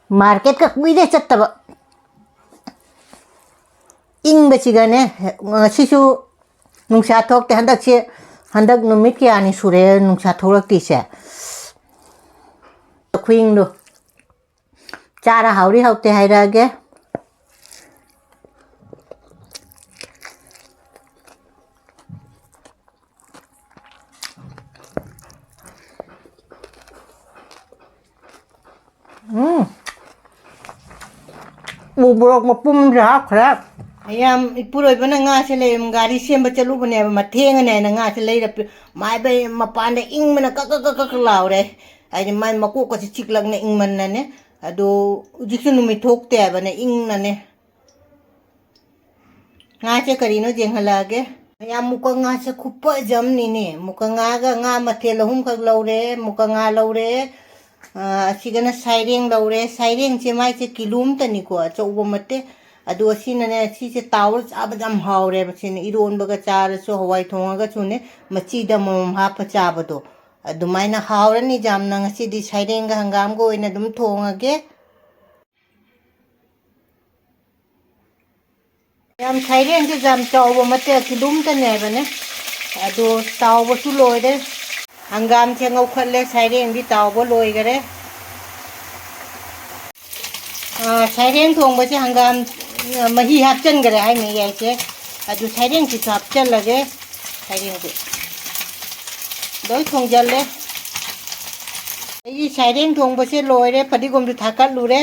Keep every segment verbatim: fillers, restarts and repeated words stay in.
ꯃꯥꯔꯀꯦꯠꯀ ꯀꯨꯏꯔꯦ ꯆꯠꯇꯕ꯫ ꯏꯪꯕꯁꯤꯒꯅꯦ, ꯉꯁꯤꯁꯨ ꯅꯨꯡꯁꯥ ꯊꯣꯛꯇꯦ꯫ ꯍꯟꯗꯛꯁꯦ, ꯍꯟꯗꯛ ꯅꯨꯃꯤꯠ ꯀꯌꯥꯅꯤ ꯁꯨꯔꯦ ꯅꯨꯡꯁꯥ ꯊꯣꯛꯂꯛꯇ꯭ꯔꯤꯁꯦ꯫ ꯈꯨꯏꯪꯗꯣ꯫ ꯆꯥꯔ ꯍꯥꯎꯔꯤ ꯍꯥꯎꯇꯦ ꯍꯥꯏꯔꯛꯑꯒꯦ꯫ ꯎꯝ꯫ ꯎ ꯃꯣꯔꯣꯛ ꯃꯄꯨꯝꯁꯦ ꯍꯥꯞꯈ꯭ꯔꯦ꯫ ꯃꯌꯥꯝ, ꯏꯄꯨꯔꯣꯏꯕꯅ ꯉꯥꯁꯦ ꯂꯩꯔꯝ-, ꯒꯥꯔꯤ ꯁꯦꯝꯕ ꯆꯠꯂꯨꯕꯅꯦꯕ, ꯃꯊꯦꯡꯉꯅꯤ ꯍꯥꯏꯅ ꯉꯥꯁꯦ ꯂꯩꯔ ꯄꯤ-, ꯃꯥꯏꯕꯩ ꯃꯄꯥꯟꯗ ꯏꯪꯕꯅ ꯀꯛ ꯀꯛ ꯀꯛ ꯀꯛ ꯂꯥꯎꯔꯦ꯫ ꯍꯥꯏꯗꯤ ꯃꯥꯏ ꯃꯀꯣꯛꯀꯁꯦ ꯆꯤꯛꯂꯛꯅ ꯏꯪꯃꯟꯅꯅꯦ꯫ ꯑꯗꯣ ꯍꯧꯖꯤꯛꯁꯨ ꯅꯨꯃꯤꯠ ꯊꯣꯛꯇꯦ ꯍꯥꯏꯕꯅꯦ, ꯏꯪꯅꯅꯦ꯫ ꯉꯥꯁꯦ ꯀꯔꯤꯅꯣ ꯌꯦꯡꯍꯜꯂꯛꯑꯒꯦ꯫ ꯃꯌꯥꯝ, ꯃꯨꯀ ꯉꯥꯁꯦ ꯈꯨꯐꯖ ꯑꯃꯅꯤꯅꯦ꯫ ꯃꯨꯀ ꯉꯥꯒ ꯉꯥ ꯃꯊꯦꯜ ꯑꯍꯨꯝꯈꯛ ꯂꯧꯔꯦ꯫ ꯃꯨꯀ ꯉꯥ ꯂꯧꯔꯦ꯫ ꯑ, ꯑꯁꯤꯒꯅ ꯁꯥꯏꯔꯦꯡ ꯂꯧꯔꯦ꯫ ꯁꯥꯏꯔꯦꯡꯁꯦ ꯃꯥꯏꯁꯦ ꯀꯤꯂꯣ ꯑꯃꯇꯅꯤꯀꯣ, ꯑꯆꯧꯕ ꯅꯠꯇꯦ꯫ ꯑꯗꯣ ꯑꯁꯤꯅꯅꯦ, ꯁꯤꯁꯦ ꯇꯥꯎꯔ ꯆꯥꯕꯗ ꯌꯥꯝ ꯍꯥꯎꯔꯦꯕ꯫ ꯁꯤꯅ ꯏꯔꯣꯟꯕꯒ ꯆꯥꯔꯁꯨ, ꯍꯋꯥꯏ ꯊꯣꯡꯉꯒꯁꯨꯅꯦ, ꯃꯆꯤꯗ ꯑꯃꯃꯝ ꯍꯥꯞꯄ ꯆꯥꯕꯗꯣ ꯑꯗꯨꯃꯥꯏꯅ ꯍꯥꯎꯔꯅꯤ ꯌꯥꯝꯅ꯫ ꯉꯁꯤꯗꯤ ꯁꯥꯏꯔꯦꯡꯒ ꯍꯪꯒꯥꯝꯒ ꯑꯣꯏꯅ ꯑꯗꯨꯝ ꯊꯣꯡꯉꯒꯦ꯫ ꯌꯥꯝ, ꯁꯥꯏꯔꯦꯡꯁꯦ ꯌꯥꯝ ꯆꯥꯎꯕ ꯅꯠꯇꯦ, ꯀꯤꯂꯣ ꯑꯃꯇꯅꯦ ꯍꯥꯏꯕꯅꯦ꯫ ꯑꯗꯣ ꯇꯥꯎꯕꯁꯨ ꯂꯣꯏꯔꯦ꯫ ꯍꯪꯒꯥꯝꯁꯦ ꯉꯧꯈꯠꯂꯦ, ꯁꯥꯏꯔꯦꯡꯗꯤ ꯇꯥꯎꯕ ꯂꯣꯏꯈꯔꯦ꯫ ꯑꯥ, ꯁꯥꯏꯔꯦꯡ ꯊꯣꯡꯕꯁꯦ ꯍꯪꯒꯥꯝ, ꯑ, ꯃꯍꯤ ꯍꯥꯞꯆꯤꯟꯈꯔꯦ ꯍꯥꯏꯅ ꯌꯥꯏꯁꯦ꯫ ꯑꯗꯨ ꯁꯥꯏꯔꯦꯡꯁꯤꯁꯨ ꯍꯥꯞꯆꯤꯜꯂꯒꯦ꯫ ꯁꯥꯏꯔꯦꯡꯁꯦ ꯂꯣꯏ ꯊꯣꯡꯖꯜꯂꯦ꯫ ꯑꯩꯒꯤ ꯁꯥꯏꯔꯦꯡ ꯊꯣꯡꯕꯁꯦ ꯂꯣꯏꯔꯦ, ꯐꯗꯤꯒꯣꯝꯁꯨ ꯊꯥꯀꯠꯂꯨꯔꯦ꯫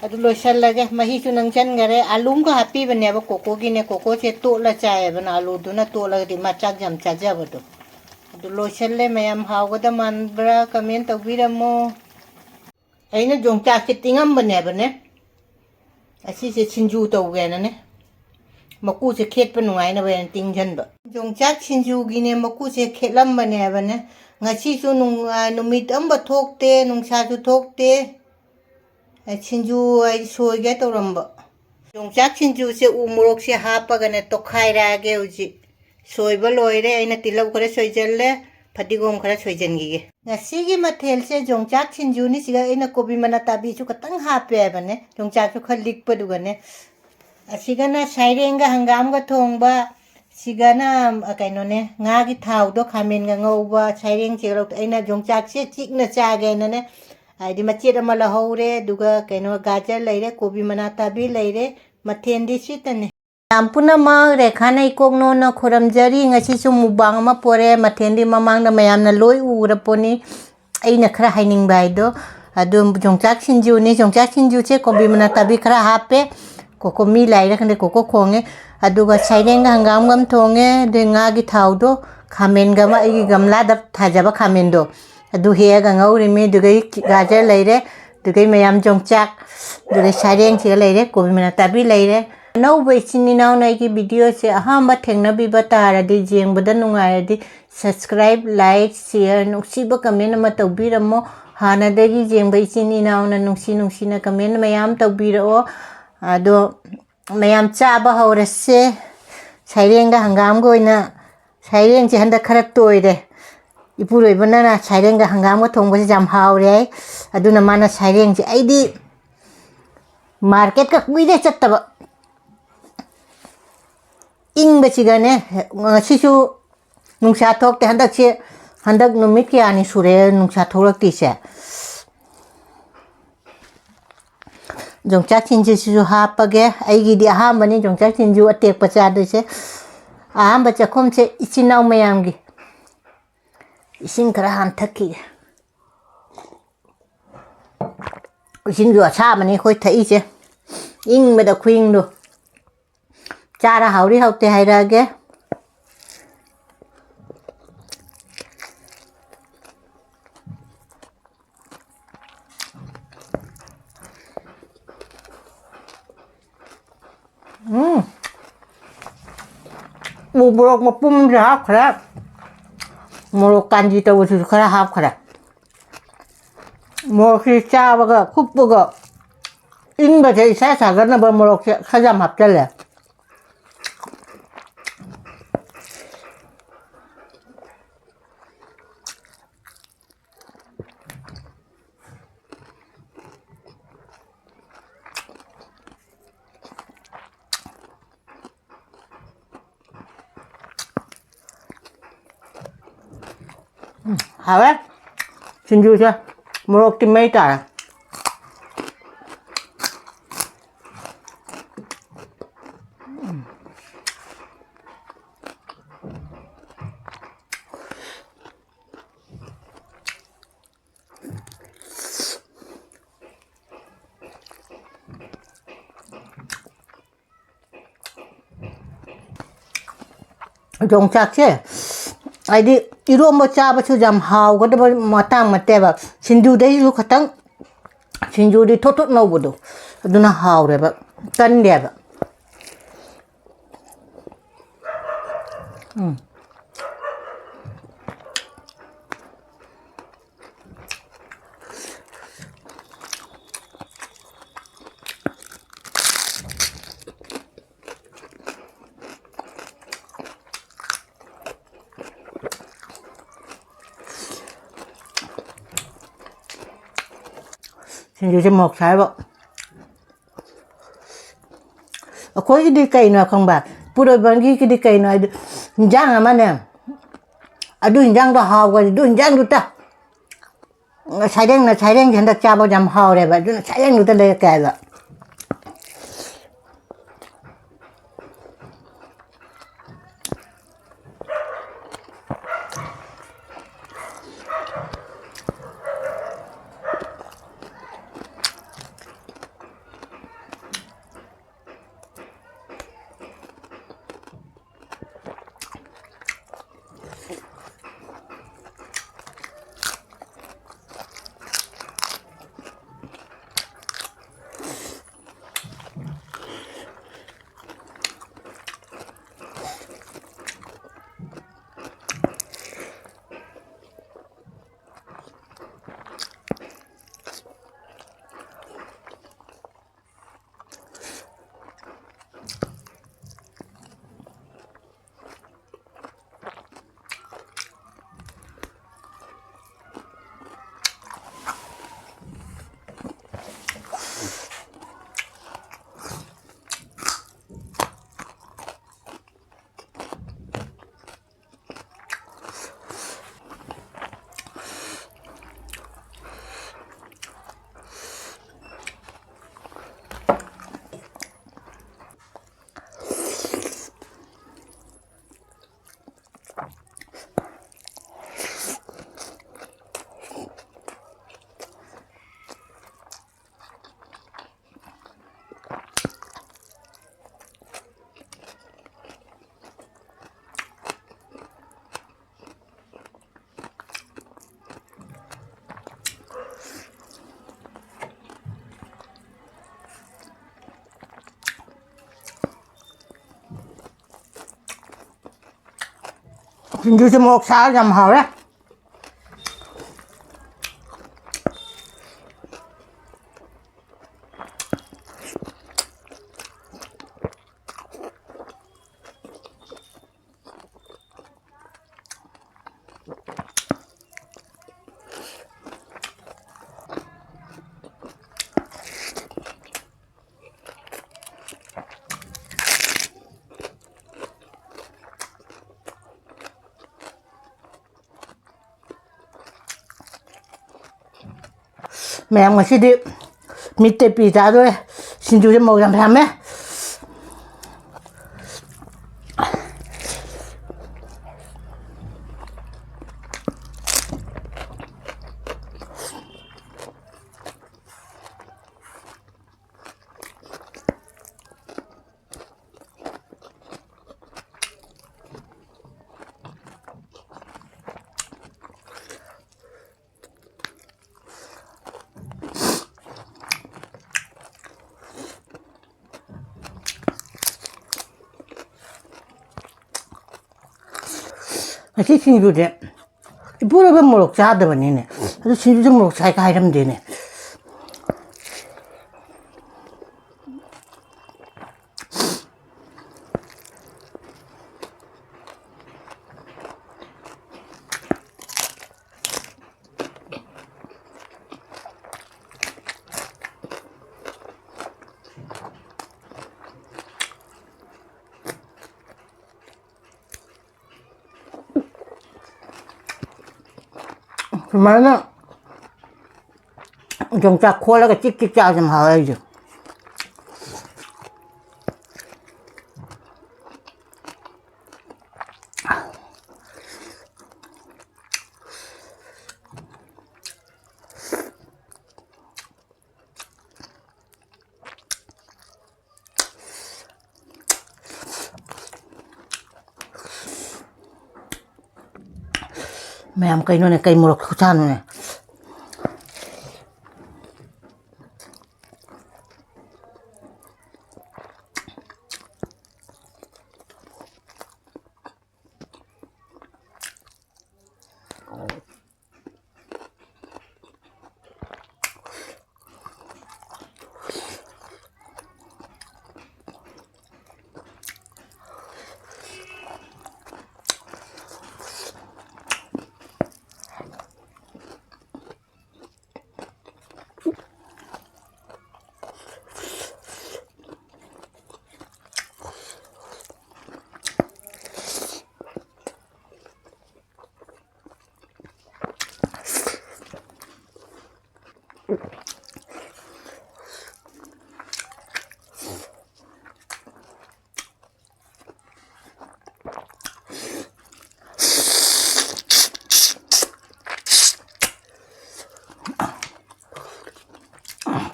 ꯑꯗꯨ ꯂꯣꯏꯁꯜꯂꯒꯦ꯫ ꯃꯍꯤꯁꯨ ꯅꯪꯁꯟꯈꯔꯦ꯫ ꯑꯥꯂꯨ ꯑꯃꯒ ꯍꯥꯞꯄꯤꯕꯅꯦꯕ ꯀꯣꯀꯣꯒꯤꯅꯦ꯫ ꯀꯣꯀꯣꯁꯦ ꯇꯣꯠꯂ ꯆꯥꯏꯌꯦꯕꯅ, ꯑꯥꯂꯨꯗꯨꯅ ꯇꯣꯠꯂꯒꯗꯤ ꯃꯥ ꯆꯥꯛ ꯌꯥꯝ ꯆꯥꯖꯕꯗꯣ꯫ ꯑꯗꯨ ꯂꯣꯏꯁꯜꯂꯦ꯫ ꯃꯌꯥꯝ ꯍꯥꯎꯒꯗ ꯃꯥꯟꯕ꯭ꯔꯥ? ꯀꯃꯦꯟ ꯇꯧꯕꯤꯔꯝꯃꯣ꯫ ꯑꯩꯅ ꯌꯣꯡꯆꯥꯛꯁꯦ ꯇꯤꯡꯉꯝꯕꯅꯦꯕꯅꯦ꯫ ꯑꯁꯤꯁꯦ ꯁꯤꯡꯖꯨ ꯇꯧꯒꯦꯅꯅꯦ꯫ ꯃꯀꯨꯁꯦ ꯈꯦꯠꯄ ꯅꯨꯡꯉꯥꯏꯅꯕ ꯍꯥꯏꯅ ꯇꯤꯡꯁꯤꯟꯕ꯫ ꯌꯣꯡꯆꯥꯛ ꯁꯤꯡꯖꯨꯒꯤꯅꯦ ꯃꯀꯨꯁꯦ ꯈꯦꯠꯂꯝꯕꯅꯦꯕꯅꯦ꯫ ꯉꯁꯤꯁꯨ ꯅꯨꯡ-, ꯑ, ꯅꯨꯃꯤꯠ ꯑꯃ ꯊꯣꯛꯇꯦ, ꯅꯨꯡꯁꯥꯁꯨ ꯊꯣꯛꯇꯦ꯫ ꯑ, ꯁꯤꯡꯖꯨ ꯑꯩ ꯁꯣꯏꯒꯦ ꯇꯧꯔꯝꯕ꯫ ꯌꯣꯡꯆꯥꯛ ꯁꯤꯡꯖꯨꯁꯦ ꯎ ꯃꯣꯔꯣꯛꯁꯦ ꯍꯥꯞꯄꯒꯅꯦ ꯇꯣꯠꯈꯥꯏꯔꯛꯑꯒꯦ ꯍꯧꯖꯤꯛ꯫ ꯁꯣꯏꯕ ꯂꯣꯏꯔꯦ꯫ ꯑꯩꯅ ꯇꯤꯜꯍꯧ ꯈꯔ ꯁꯣꯏꯖꯜꯂꯦ꯫ ꯐꯗꯤꯒꯣꯝ ꯈꯔ ꯁꯣꯏꯖꯟꯈꯤꯒꯦ꯫ ꯉꯁꯤꯒꯤ ꯃꯊꯦꯜꯁꯦ ꯌꯣꯡꯆꯥꯛ ꯁꯤꯡꯖꯨꯅꯤ꯫ ꯁꯤꯒ ꯑꯩꯅ ꯀꯣꯕꯤ ꯃꯅꯥ ꯇꯥꯕꯤꯁꯨ ꯈꯇꯪ ꯍꯥꯞꯄꯦ ꯍꯥꯏꯕꯅꯦ, ꯌꯣꯡꯆꯥꯛꯁꯨ ꯈꯔ ꯂꯤꯛꯄꯗꯨꯒꯅꯦ꯫ ꯑꯁꯤꯒꯅ ꯁꯥꯏꯔꯦꯡꯒ ꯍꯪꯒꯥꯝꯒ ꯊꯣꯡꯕ, ꯁꯤꯒꯅ, ꯑ, ꯀꯩꯅꯣꯅꯦ, ꯉꯥꯒꯤ ꯊꯥꯎꯗꯣ ꯈꯥꯃꯦꯟꯒ ꯉꯧꯕ, ꯁꯥꯏꯔꯦꯡꯁꯤꯒ ꯂꯧꯊꯣꯛ-, ꯑꯩꯅ ꯌꯣꯡꯆꯥꯛꯁꯦ ꯆꯤꯛꯅ ꯆꯥꯒꯦꯅꯅꯦ, ꯍꯥꯏꯗꯤ ꯃꯆꯦꯠ ꯑꯃ ꯂꯧꯍꯧꯔꯦ, ꯑꯗꯨꯒ ꯀꯩꯅꯣ ꯒꯥꯖꯔ ꯂꯩꯔꯦ, ꯀꯣꯕꯤ ꯃꯅꯥ ꯇꯥꯕꯤ ꯂꯩꯔꯦ, ꯃꯊꯦꯜꯗꯤ ꯁꯤꯇꯅꯦ꯫ ꯃꯌꯥꯝ ꯄꯨꯝꯅꯃꯛ ꯔꯦꯈꯥꯅ ꯏꯀꯣꯛ ꯅꯣꯟꯅ ꯈꯨꯔꯝꯖꯔꯤ꯫ ꯉꯁꯤꯁꯨ ꯃꯨꯛꯕꯥꯡ ꯑꯃ ꯄꯣꯔꯦ꯫ ꯃꯊꯦꯜꯗꯤ ꯃꯃꯥꯡꯗ ꯃꯌꯥꯝꯅ ꯂꯣꯏ ꯎꯔꯄꯣꯠꯅꯤ꯫ ꯑꯩꯅ ꯈꯔ ꯍꯥꯏꯅꯤꯡꯕ ꯍꯥꯏꯗꯣ, ꯑꯗꯨꯝ ꯌꯣꯡꯆꯥꯛ ꯁꯤꯡꯖꯨꯅꯤ꯫ ꯌꯣꯡꯆꯥꯛ ꯁꯤꯡꯖꯨꯁꯦ ꯀꯣꯕꯤ ꯃꯅꯥ ꯇꯥꯕꯤ ꯈꯔ ꯍꯥꯞꯄꯦ꯫ ꯀꯣꯀꯣ ꯃꯤ ꯂꯥꯏꯔ ꯈꯪꯗꯦ, ꯀꯣꯀꯣ ꯈꯣꯡꯉꯦ꯫ ꯑꯗꯨꯒ ꯁꯥꯏꯔꯦꯡꯒ ꯍꯪꯒꯥꯝꯒ ꯑꯃ ꯊꯣꯡꯉꯦ꯫ ꯑꯗꯨꯒ ꯉꯥꯒꯤ ꯊꯥꯎꯗꯣ, ꯈꯥꯃꯦꯟꯒ ꯑꯃ, ꯑꯩꯒꯤ ꯒꯝꯂꯥꯗ ꯊꯥꯖꯕ ꯈꯥꯃꯦꯟꯗꯣ, ꯑꯗꯨ ꯍꯦꯛꯑꯒ ꯉꯧꯔꯤꯃꯤ꯫ ꯑꯗꯨꯒ ꯒꯥꯖꯔ ꯂꯩꯔꯦ꯫ ꯑꯗꯨꯒ ꯃꯌꯥꯝ ꯌꯣꯡꯆꯥꯛ, ꯑꯗꯨꯒ ꯁꯥꯏꯔꯦꯡꯁꯤꯒ ꯂꯩꯔꯦ, ꯀꯣꯕꯤ ꯃꯅꯥ ꯇꯥꯕꯤ ꯂꯩꯔꯦ꯫ ꯑꯅꯧꯕ ꯏꯆꯤꯟ ꯏꯅꯥꯎꯅ ꯑꯩꯒꯤ ꯚꯤꯗꯤꯑꯣꯁꯦ ꯑꯍꯥꯟꯕ ꯊꯦꯡꯅꯕꯤꯕ ꯇꯥꯔꯗꯤ, ꯌꯦꯡꯕꯗ ꯅꯨꯡꯉꯥꯏꯔꯗꯤ, subscribe, like, share, ꯅꯨꯡꯁꯤꯕ comment ꯑꯃ ꯇꯧꯕꯤꯔꯝꯃꯣ꯫ ꯍꯥꯟꯅꯗꯒꯤ ꯌꯦꯡꯕ ꯏꯆꯤꯟ ꯏꯅꯥꯎꯅ ꯅꯨꯡꯁꯤ ꯅꯨꯡꯁꯤꯅ comment ꯃꯌꯥꯝ ꯇꯧꯕꯤꯔꯛꯑꯣ꯫ ꯑꯗꯣ ꯃꯌꯥꯝ ꯆꯥꯕ ꯍꯧꯔꯁꯦ꯫ ꯁꯥꯏꯔꯦꯡꯒ ꯍꯪꯒꯥꯝꯒ ꯑꯣꯏꯅ, ꯁꯥꯏꯔꯦꯡꯁꯦ ꯍꯟꯗꯛ ꯈꯔ ꯇꯣꯏꯔꯦ꯫ ꯏꯄꯨꯔꯣꯏꯕꯅ ꯁꯥꯏꯔꯦꯡꯒ ꯍꯪꯒꯥꯝꯒ ꯊꯣꯡꯕꯁꯦ ꯌꯥꯝ ꯍꯥꯎꯔꯦ ꯍꯥꯏ꯫ ꯑꯗꯨꯅ ꯃꯥꯅ ꯁꯥꯏꯔꯦꯡꯁꯦ, ꯑꯩꯗꯤ ꯃꯥꯔꯀꯦꯠꯀ ꯀꯨꯏꯔꯦ ꯆꯠꯇꯕ꯫ ꯏꯪꯕꯁꯤꯒꯅꯦ, ꯉꯁꯤꯁꯨ ꯅꯨꯡꯁꯥ ꯊꯣꯛꯇꯦ꯫ ꯍꯟꯗꯛꯁꯦ, ꯍꯟꯗꯛ ꯅꯨꯃꯤꯠ ꯀꯌꯥꯅꯤ ꯁꯨꯔꯦ ꯅꯨꯡꯁꯥ ꯊꯣꯛꯂꯛꯇ꯭ꯔꯤꯁꯦ꯫ ꯌꯣꯡꯆꯥꯛ ꯁꯤꯡꯖꯨꯁꯤꯁꯨ ꯍꯥꯞꯄꯒꯦ꯫ ꯑꯩꯒꯤꯗꯤ ꯑꯍꯥꯟꯕꯅꯤ ꯌꯣꯡꯆꯥꯛ ꯁꯤꯡꯖꯨ ꯑꯇꯦꯛꯄ ꯆꯥꯗꯣꯏꯁꯦ꯫ ꯑꯍꯥꯟꯕ ꯆꯥꯛꯈꯨꯝꯁꯦ ꯏꯆꯤꯟ ꯏꯅꯥꯎ ꯃꯌꯥꯝꯒꯤ꯫ ꯏꯁꯤꯡ ꯈꯔ ꯍꯥꯟꯊꯛꯈꯤꯒꯦ꯫ ꯏꯁꯤꯡꯁꯨ ꯑꯁꯥꯕꯅꯤ ꯑꯩꯈꯣꯏ ꯊꯛꯏꯁꯦ꯫ ꯏꯪꯕꯗ ꯈꯨꯏꯪꯗꯣ꯫ ꯆꯥꯔ ꯍꯥꯎꯔꯤ ꯍꯥꯎꯇꯦ ꯍꯥꯏꯔꯛꯑꯒꯦ꯫ ꯎꯝ꯫ ꯎ ꯃꯣꯔꯣꯛ ꯃꯄꯨꯝꯁꯨ ꯍꯥꯞꯈ꯭ꯔꯦ꯫ ꯃꯣꯔꯣꯛ ꯀꯥꯟꯖꯤ ꯇꯧꯕꯁꯤꯁꯨ ꯈꯔ ꯍꯥꯞꯈ꯭ꯔꯦ꯫ ꯃꯣꯔꯣꯛꯁꯤ ꯆꯥꯕꯒ ꯀꯨꯞꯄꯒ ꯏꯪꯕꯁꯦ ꯏꯁꯥ ꯁꯥꯒꯠꯅꯕ ꯃꯣꯔꯣꯛꯁꯦ ꯈꯔ ꯌꯥꯝ ꯍꯥꯞꯆꯜꯂꯦ꯫ ꯍꯥꯎꯋꯦ꯫ ꯁꯤꯡꯖꯨꯁꯦ ꯃꯣꯔꯣꯛꯇꯤ ꯃꯩ ꯇꯥꯔꯦ꯫ ꯌꯣꯡꯆꯥꯛꯁꯦ ꯍꯥꯏꯗꯤ ꯏꯔꯣꯝꯕ ꯆꯥꯕꯁꯨ ꯌꯥꯝ ꯍꯥꯎꯒꯗꯕ ꯃꯇꯥꯡ ꯅꯠꯇꯦꯕ꯫ ꯁꯤꯡꯖꯨꯗꯩꯁꯨ ꯈꯇꯪ, ꯁꯤꯡꯖꯨꯗꯤ ꯊꯣꯠ ꯊꯣꯠ ꯅꯧꯕꯗꯣ, ꯑꯗꯨꯅ ꯍꯥꯎꯔꯦꯕ, ꯀꯟꯗꯦꯕ꯫ ꯎꯝ꯫ ꯁꯤꯡꯖꯨꯁꯦ ꯃꯣꯔꯣꯛ ꯁꯥꯏꯕ꯫ ꯑꯩꯈꯣꯏꯒꯤꯗꯤ ꯀꯩꯅꯣ ꯈꯪꯕ? ꯄꯨꯔꯣꯏꯕꯪꯒꯤꯒꯤꯗꯤ ꯀꯩꯅꯣ ꯍꯥꯏꯗꯤ, ꯏꯟꯖꯥꯡ ꯑꯃꯅꯦ, ꯑꯗꯨ ꯏꯟꯖꯥꯡꯗꯣ ꯍꯥꯎꯈ꯭ꯔꯗꯤ ꯑꯗꯨ ꯏꯟꯖꯥꯡꯗꯨꯇ꯫ ꯁꯩꯔꯦꯡꯅ, ꯁꯩꯔꯦꯡꯁꯦ ꯍꯟꯗꯛ ꯆꯥꯕ ꯌꯥꯝ ꯍꯥꯎꯔꯦꯕ, ꯑꯗꯨꯅ ꯁꯩꯔꯦꯡꯗꯨꯇ ꯂꯩꯔꯛꯀꯦ ꯍꯥꯏꯕ꯫ ꯁꯤꯡꯖꯨꯁꯦ ꯃꯣꯔꯣꯛ ꯁꯥꯔꯒ ꯌꯥꯝ ꯍꯥꯎꯔꯦ꯫ ꯃꯌꯥꯝ ꯉꯁꯤꯗꯤ ꯃꯤꯠ ꯇꯦꯄꯤ ꯆꯥꯗꯣꯔꯦ꯫ ꯁꯤꯡꯖꯨꯁꯦ ꯃꯧ ꯌꯥꯝ ꯌꯥꯝꯃꯦ꯫ ꯉꯁꯤ ꯁꯤꯡꯖꯨꯁꯦ ꯏꯄꯨꯔꯣꯏꯕ ꯃꯣꯔꯣꯛ ꯆꯥꯗꯕꯅꯤꯅꯦ꯫ ꯑꯗꯨ ꯁꯤꯡꯖꯨꯁꯦ ꯃꯣꯔꯣꯛ ꯆꯥꯏꯒ ꯍꯥꯏꯔꯝꯗꯦꯅꯦ꯫ ꯁꯨꯃꯥꯏꯅ ꯌꯣꯡꯆꯥꯛ ꯈꯣꯠꯂꯒ ꯆꯤꯛ ꯆꯤꯛ ꯆꯥꯕꯁꯦ ꯌꯥꯝ ꯍꯥꯎꯋꯦ ꯑꯩꯁꯨ꯫ ꯃꯌꯥꯝ ꯀꯩꯅꯣꯅꯦ, ꯀꯩ ꯃꯣꯔꯣꯛ ꯈꯨꯆꯥꯅꯣꯅꯦ꯫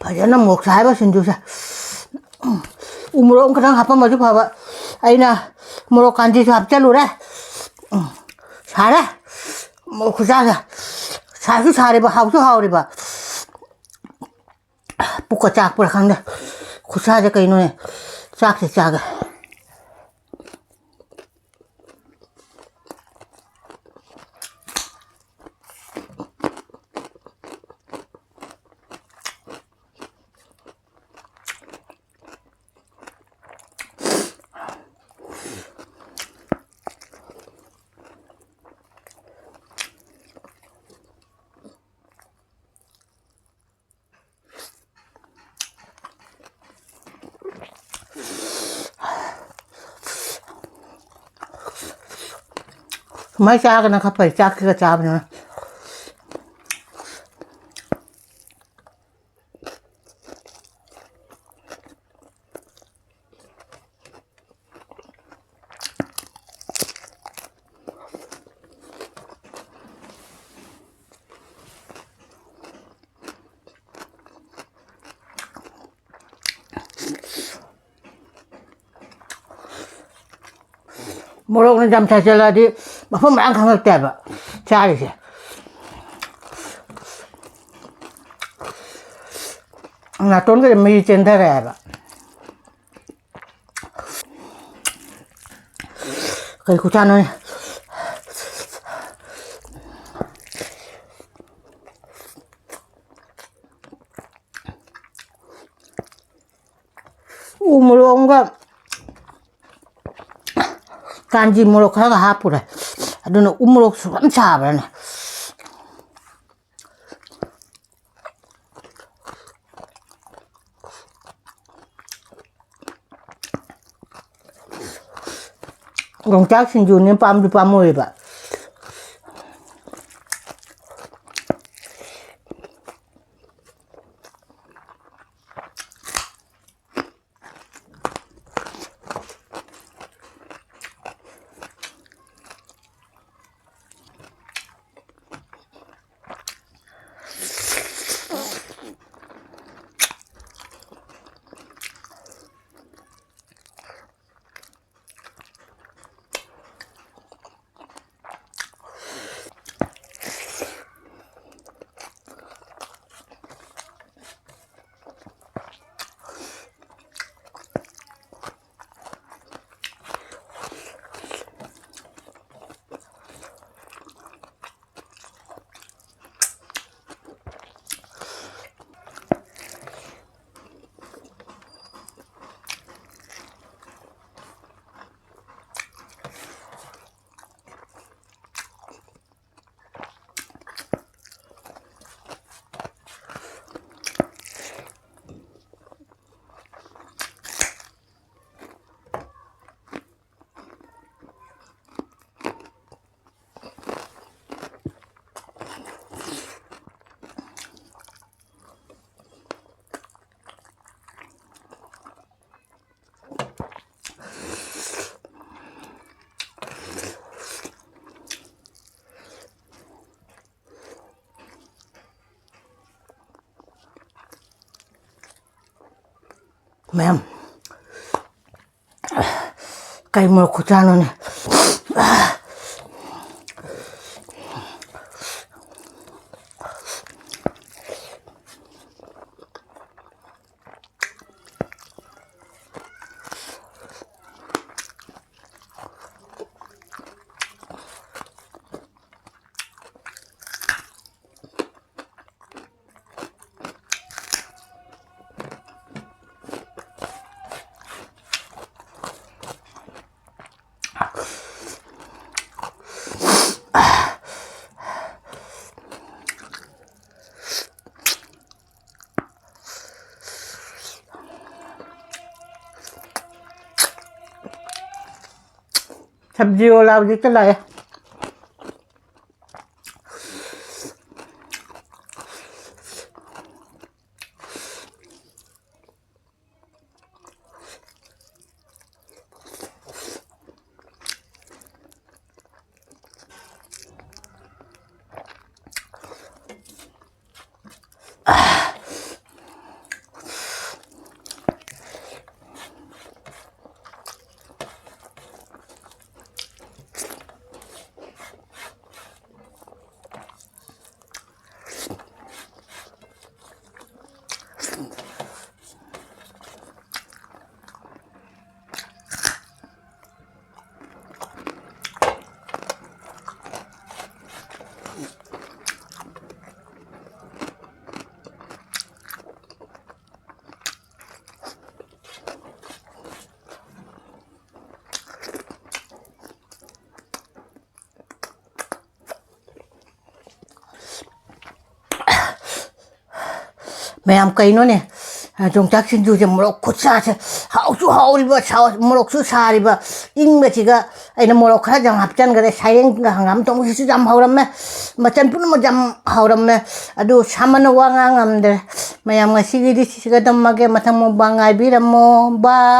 ꯐꯖꯅ ꯃꯣꯔꯣꯛ ꯁꯥꯏꯕ ꯁꯤꯡꯖꯨꯁꯦ꯫ ꯎ ꯃꯣꯔꯣꯛ ꯑꯃ ꯈꯛꯇꯪ ꯍꯥꯞꯄꯝꯃꯁꯨ ꯐꯕ꯫ ꯑꯩꯅ ꯃꯣꯔꯣꯛ ꯀꯥꯟꯆꯤꯁꯨ ꯍꯥꯞꯆꯜꯂꯨꯔꯦ꯫ ꯎꯝ, ꯁꯥꯔꯦ꯫ ꯃꯣꯔꯣꯛ ꯈꯨꯁꯥꯁꯦ꯫ ꯁꯥꯁꯨ ꯁꯥꯔꯤꯕ, ꯍꯥꯎꯁꯨ ꯍꯥꯎꯔꯤꯕ꯫ ꯄꯨꯛꯀ ꯆꯥꯛꯄ꯭ꯔꯥ ꯈꯪꯗꯦ꯫ ꯈꯨꯠꯁꯥꯁꯦ ꯀꯩꯅꯣꯅꯦ꯫ ꯆꯥꯛꯁꯦ ꯆꯥꯒꯦ꯫ ꯁꯨꯃꯥꯏꯅ ꯆꯥꯒꯅ ꯈꯔ ꯐꯩ, ꯆꯥꯛꯁꯤꯒ ꯆꯥꯕꯅꯤꯅ꯫ ꯃꯣꯔꯣꯛꯅ ꯌꯥꯝ ꯁꯥꯏꯖꯜꯂꯛꯑꯗꯤ ꯃꯐꯝ ꯃꯔꯥꯡ ꯈꯪꯉꯛꯇꯦꯕ ꯆꯥꯔꯤꯁꯦ꯫ ꯅꯥꯇꯣꯟꯒꯁꯦ ꯃꯍꯤ ꯆꯦꯟꯊꯔꯛꯑꯦꯕ꯫ ꯀꯩ ꯈꯨꯆꯥꯅꯣꯅꯦ꯫ ꯎ ꯃꯣꯔꯣꯛ ꯑꯃꯒ ꯀꯥꯟꯖꯤ ꯃꯣꯔꯣꯛ ꯈꯔꯒ ꯍꯥꯞꯄꯨꯔꯦ꯫ ꯑꯗꯨꯅ ꯎ ꯃꯣꯔꯣꯛꯁꯨ ꯌꯥꯝ ꯁꯥꯕ꯭ꯔꯅꯦ꯫ ꯌꯣꯡꯆꯥꯛ ꯁꯤꯡꯖꯨꯅꯦ, ꯄꯥꯝꯁꯨ ꯄꯥꯝꯃꯨꯔꯦꯕ꯫ ꯃꯌꯥꯝ, ꯀꯩ ꯃꯣꯔꯣꯛ ꯈꯨꯆꯥꯅꯣꯅꯦ꯫ ꯁꯕꯖꯤ ꯋꯥꯂꯥ ꯍꯧꯖꯤꯛꯇ ꯂꯥꯛꯑꯦ꯫ ꯃꯌꯥꯝ, ꯀꯩꯅꯣꯅꯦ, ꯌꯣꯡꯆꯥꯛ ꯁꯤꯡꯖꯨꯁꯦ ꯃꯣꯔꯣꯛ ꯈꯨꯠꯁꯥꯁꯦ, ꯍꯥꯎꯁꯨ ꯍꯥꯎꯔꯤꯕ, ꯁꯥ-, ꯃꯣꯔꯣꯛꯁꯨ ꯁꯥꯔꯤꯕ, ꯏꯪꯕꯁꯤꯒ ꯑꯩꯅ ꯃꯣꯔꯣꯛ ꯈꯔ ꯌꯥꯝ ꯍꯥꯞꯆꯤꯟꯈꯔꯦ꯫ ꯁꯥꯏꯔꯦꯡꯒ ꯍꯪꯒꯥꯝ ꯊꯣꯡꯕꯁꯤꯁꯨ ꯌꯥꯝ ꯍꯧꯔꯝꯃꯦ, ꯃꯆꯜ ꯄꯨꯝꯅꯃꯛ ꯌꯥꯝ ꯍꯧꯔꯝꯃꯦ꯫ ꯑꯗꯨ ꯁꯥꯃꯟꯅ ꯋꯥ ꯉꯥꯡ ꯉꯝꯗ꯭ꯔꯦ꯫ ꯃꯌꯥꯝ, ꯉꯁꯤꯒꯤꯗꯤ ꯁꯤꯁꯤꯒ ꯊꯝꯃꯒꯦ, ꯃꯊꯪ ꯃꯨꯛꯕꯥꯡ ꯉꯥꯏꯕꯤꯔꯝꯃꯣ꯫ ꯕꯥꯏ꯫